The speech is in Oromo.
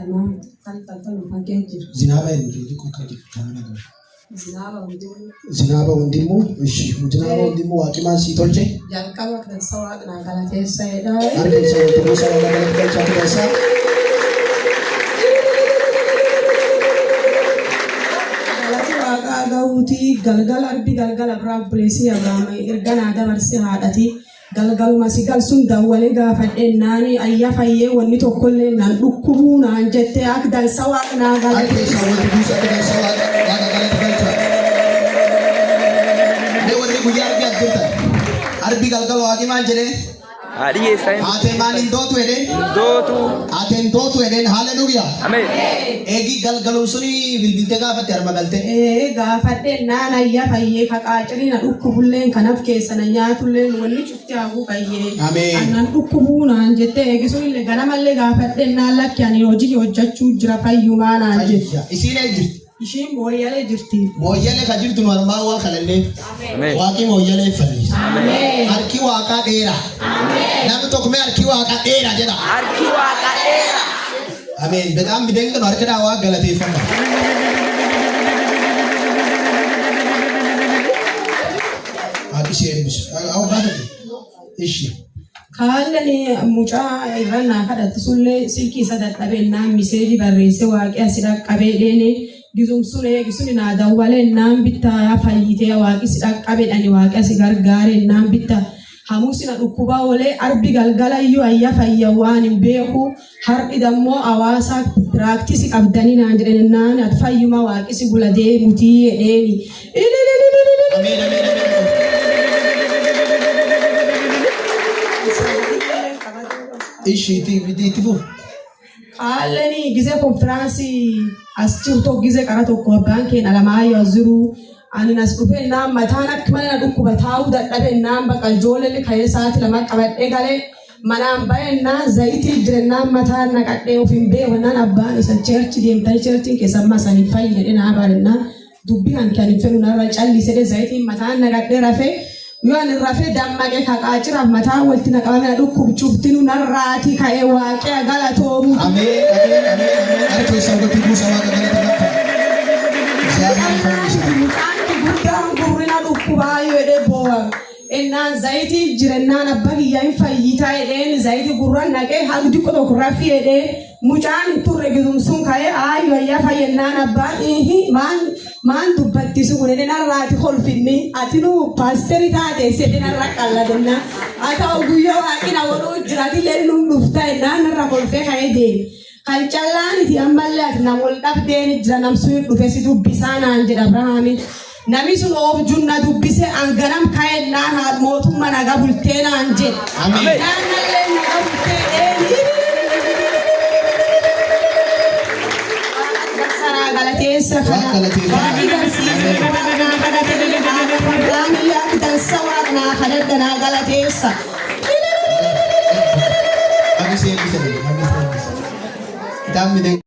Tamaam kan kan kee jira. Zinaaba eenyu xiqqoo akka jiru taa'anii jiru. Zinaaba hundinuu Zinaaba hundimmoo ishi zinaaba hundimmoo waaqi maal sii tolche? Jalqaba dansa waaqnaa galateessa jedha. Harka isaa walitti buusaa waaqa galata galchaa fidansaa. Galati waaqaa gahuutii galgala arbi galgala biraa obboleessi Abrahaam erga naa dabarse haadhati galgaluma si galsun dawwalee gaafadhe naani ayya fayyee wanni tokkollee nan dhukkubuu naan jette akka dansa waaqnaa Harka galateessa. isaa walitti buusaa fidansaa waaqa waaqa galata galchaa. Mee warri guyyaa arbii as jirtan arbii galgala waaqi maal jedhee? Haadhi hiyyeessaa hin Haatee maal hin dootu jedhee? dootu. Haatee hin dootu jedheen haleluuyaa. Ameen. Eegi galgaluun suni bilbiltee gaafatte harma galtee. Ee gaafadhe naan ayya fayyee kaqaacirii na dhukkubulleen kanaaf keessa na nyaatulleen wanni cufti haguu fayyee. Ameen. Annan dhukkubuu naan jette eegisuun illee ganamallee gaafadhe naan lakki ani hojii hojjechuu jira fayyumaa naan jette. Fayya. Isiin eeg jirti. Ishiin mooyyalee jirti. Mooyyalee ka jirtu nu armaan waa kalallee. Ameen. Waaqi mooyyalee fayyisa. Harki waaqaa dheeraa. Namni tokko mee harki waaqaa dheeraa jedha. Harki waaqa dheeraa. Ameen. Betaan bideen kanu harka dhaa waaqa galateeffadha. Waaqi si eebbisu. Haa baafate. Ishi. Kaalleen mucaa irra naa kadhattu sullee silkii isa dadhabee naan miseejii barreesse waaqii asi dhaqqabee dheene gizum sun eegi sun naa dawwalee naan bittaa fayyitee waaqi si dhaqqabe dhani waaqi asi gargaare naan bittaa hamuusi na dhukkuba oolee arbi galgala iyyuu ayya fayya waan hin beeku har'i dammoo hawaasa piraaktisii qabdanii naan jedhan naan ati fayyuma waaqi si gula deemutii jedheeni. Ameen ameen ameen. Ishi itti itti fufu. Haalli gizee konfiraansii as jiru tokko gizee qara tokko abbaan keenya Alamaayyoo as jiru. Ani as dhufee naan mataan akka malee na dhukkuba taa'uu dadhabee naan baqa ijoolleen ka'ee sa'aatii 2 qabadhee galee manaan bahee naan zayitii jire naan mataan naqadhee of hin beeku naan abbaan isa cheerchi deemtanii cheerchiin keessan masanii fayyadhe naa baarinnaa dubbii hanki ani fedhu narra callisee zayitiin mataan naqadhee rafee yoo ani rafee dammaqee kaqaaciraaf mataa walitti naqabame na dhukkub cuftinu narraati ka'ee waaqee galatoomu. Ameen ameen ameen ameen. Harka isaa walitti buusaa waaqa galata galchaa. እግዚአብሔር fayyisa. Mucaan guddaan gurrina dhukkubaa yoo jedhee boo'a. Innaan zayitii jirennaan abbaa kiyyaa hin fayyitaa jedheen zayitii gurra naqee haqi xiqqoo tokko rafii jedhee mucaan hin turre gizumsuun ka'ee aayyo ayyaa fayyannaan abbaan ihi maan maan dubbattisu kun jedhee narraati kolfinni ati nu paasterii taate sedhe narra qalladennaa haa ta'u guyyaa waaqina waluu jiratillee nu dhufta ennaan narra kolfee ka'ee deeme. Kan callaaniti ammallee ati nam wal dhabdeen jira namsuun dhufe si dubbisaa naan jedha Abrahaami. Namni sun oobjuun na dubbise an ganam ka'e naan haa mootummaa nagaa bultee naan jedhe. Ameen. Naannallee nagaa bultee dheeni. Sanaa galateessa kana. Waaqa galateeffadha. Waaqni barsiisee waaqnaa kadhatee Abrahaamillee akka dansa waaqnaa kadhadha naa galateessa. Waaqni si eebbisa. Waaqni si eebbisa. Itaan bideen.